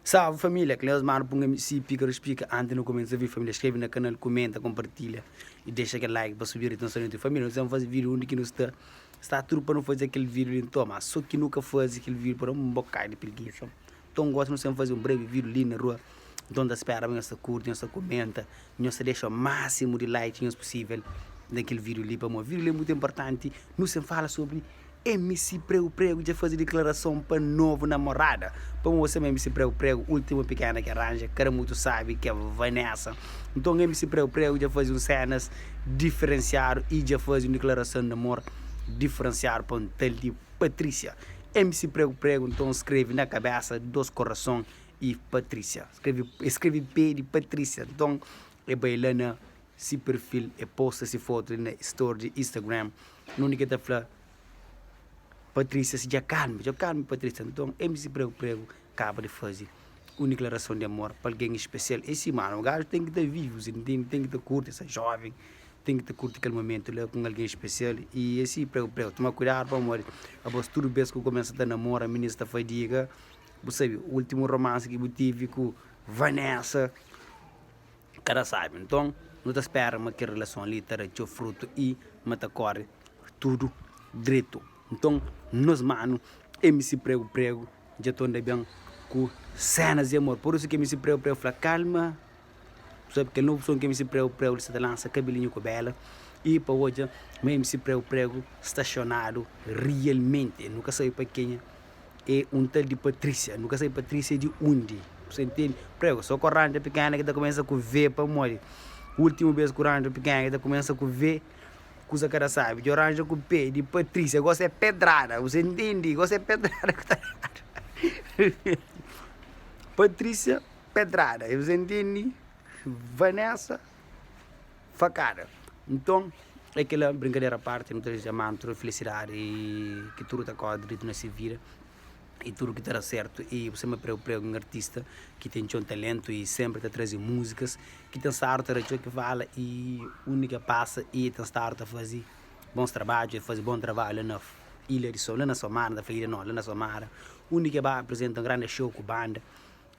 Salve família, Cleus Mano Punga MC Pícaro Explica Antes nu kumesa vídeo família skrebe na kanal, kumenta, kompartilha e dexa kel like pa subir atenson di família. Nu sen faze vídeo undi ki nu sta, sta tudu pa nu faze kel vídeo li nton, mas so ki nu ka faze kel vídeo pa da un bokadu di preguiça. Nton gosi nu sen faze un breve vídeo li na rua. Nton ta spera ma nhos ta kurti, nhos ta kumenta, nhos ta dexa másimu di like nhos pusível na kel vídeo li pamodi vídeo li é mutu inportanti. Nu sen fala sobri MC Prego Prego dja faze diklarason pa novu namorada. Pa mostra ma MC Prego Prego ultimu pikena ki arranja kada mutu sabi ki é Vanessa. Nton MC Prego Prego dja faze un senas diferensiadu y dja faze un diklarason di amor diferensiadu pa un tal di Patrícia. MC Prego Prego nton skreve na kabesa 2 korason y Patrícia. Skreve, e skreve P di Patrícia. Nton e bai la na si perfil e posta si fotu li na story di Instagram nunde ke ta fla Patrícia si dja kalma, dja kalma Patrícia. Nton MC Prego Prego kaba di faze un diklarason di amor pa algen spesial. É si mano, gaju ten ki ta vive, si ntende, ten ki ta kurti esa joven, ten ki ta kurti kel momentu la ku un algen spesial. I é si Prego Prego, toma kuidadu pamodi abos tudu bes ku kumesa ta namora minis ta fadiga. Bu sabe ultimu romansi ki bu tivi ku Vanessa kada sabe. Nton nu ta spera ma kel relason li ta da txeu frutu i ma ta kóre tudu dretu. Nton nos manu MC Pregu Pregu dja ta onda ben ku sénas di amor. Pur isu ki MC Pregu Pregu fla kalma, bu sabe kel novu son ki MC Pregu Pregu li sta ta lansa Kabelinhu ku Bela i pa odja ma MC Pregu Pregu sta xonadu rialmenti. Nu ka sabe pa kenha. É un tal di Patrícia. Nu ka sabe Patrícia é di undi. Bu intende? Prego, só ku ranja pikena ki ta kumesa ku V pamodi últimu bes ku ranja pikena ki ta kumesa ku V kuza ka da sabi. Djo ranja ku P di Patrícia, gosi é pedrada. Bu intende? Gosi é pedrada ku ta dadu. Patrícia, pedrada. Bu intende? Vanessa. Fakada. Nton, é kela, brinkadera apárti, nu ta dizê ma tudu felisidadi i ki tudu ta kóre diritu na se vida i tudu ki ta da sértu. I bu sima pregu pregu un artista ki ten txeu taléntu i sénpri ta traze múzikas ki ten stadu ta da txeu ki fala i undi ki el pasa i el ten stadu ta faze bons trabadju, el faze bon trabadju la na ilha di la na Somada, N ta fla ilha no, la na Somada undi ki el ba aprizenta un grandi xou ku banda.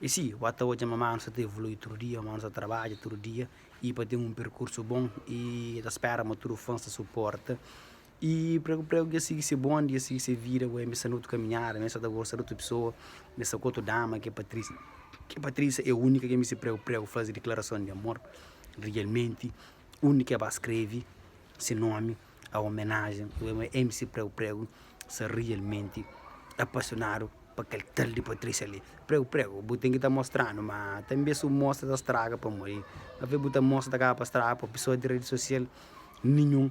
I si, bu ta odja ma manu sta ta evolui tudu dia, manu sta ta trabadja tudu dia i pa ten un perkursu bon i ta spera ma tudu fans ta suporta i pregu pregu dja sigi se bonde dja sigi se vida bo mi sta na otu kaminhada mi sta ta gosta di otu pesoa mi sta ku otu dama ki é Patrícia ki Patrícia é únika ki mi si pregu pregu faze diklarason di amor rialmenti undi ki el ba skrebe se nomi a omenajen MC pregu pregu sta rialmenti apasionadu pa kel tal di Patrícia li. Pregu pregu, bu ten ki ta mostranu, ma tanbe si bu mostra ta straga pamodi aves bu ta mostra ta kaba pa straga pa pesoa di redi sosial ninhun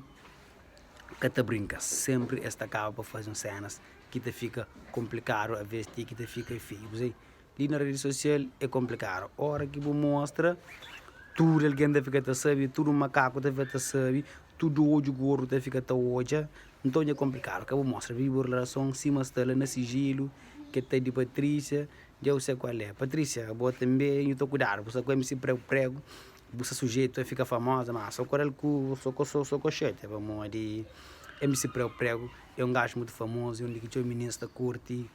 ka ta brinka, senpri es ta kaba pa faze un senas ki ta fika konplikadu aves ti ki ta fika feiu. Kuzê? Li na redi sosial é konplikadu, ora ki bu mostra tudu algen ta fika ta sabe, tudu makaku ta fika ta sabe, tudu odju gordu ta fika ta odja, nton dja konplikadu, ka bu mostra, vive bu relason sima sta la na sijilu, ke ta di Patrícia, dja bu sai kual é, Patrícia bo tanbe nhu ta kuidadu, bu sta ku MC pregu pregu, bu sta sujeitu a fika famoza, ma so ku el ku so ku so ku xete, pamodi MC pregu pregu é un gaju mutu famozu, é un di ki txeu minis ta kurti,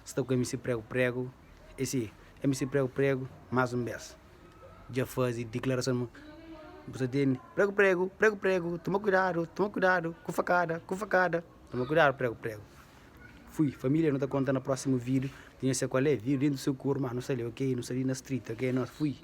sta ku MC pregu pregu, e si MC pregu pregu más un bes. Dja faze diklarason ma bu ta tene pregu pregu, pregu pregu, toma kuidadu, toma kuidadu ku fakada, ku fakada, toma kuidadu pregu pregu. Fui, família nu ta konta na prósimu vídiu, tinha se kual é, vídiu dentu sukuru, ma nu sta li ok, nu sta li na street ok, nos fui.